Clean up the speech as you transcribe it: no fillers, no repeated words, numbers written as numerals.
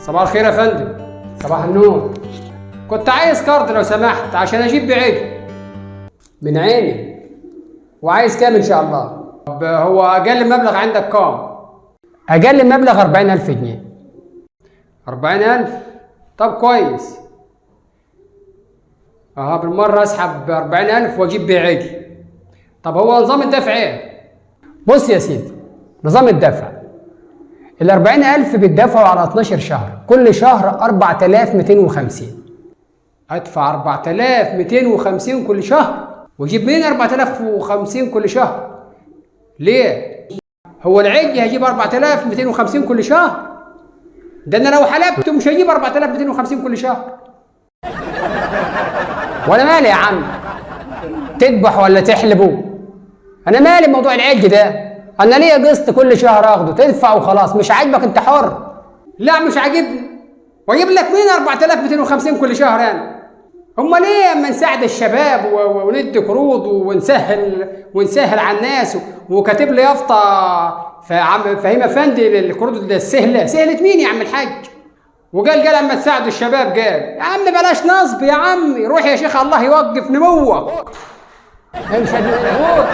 صباح الخير يا فندم. صباح النور. كنت عايز كارد لو سمحت عشان اجيب بعجل. من عيني. وعايز كام ان شاء الله؟ طب هو اقل مبلغ عندك كام؟ اقل مبلغ 40000 جنيه. 40000؟ طب كويس. اه بالمرة اسحب 40000 واجيب بيه عجل. طب هو نظام الدفع ايه؟ بص يا سيدي، نظام الدفع ال 40000 بيدفعوا على 12 شهر، كل شهر 4250. ادفع 4250 كل شهر؟ واجيب منين 4050 كل شهر؟ ليه؟ هو العجل هيجيب 4250 كل شهر؟ ده انا لو حلبته مش هجيب 4250 كل شهر. وانا مالي يا عم؟ تذبح ولا تحلبه؟ انا مالي بموضوع العج ده؟ انا ليا قسط كل شهر اخده، تدفع وخلاص، مش عاجبك انت حر. لا مش عاجبني. واجيب لك مين 4250 كل شهر انا؟ هما ليه اما نساعد الشباب وندي قروض ونسهل على الناس، وكاتب لي يافطة فعم فهيم افندي للقروض السهلة؟ سهلة مين يا عم الحاج؟ وقال اما تساعدوا الشباب، قال يا عم بلاش نصب يا عمي، روح يا شيخ الله يوقف نموك. امشي يا ابن الغور.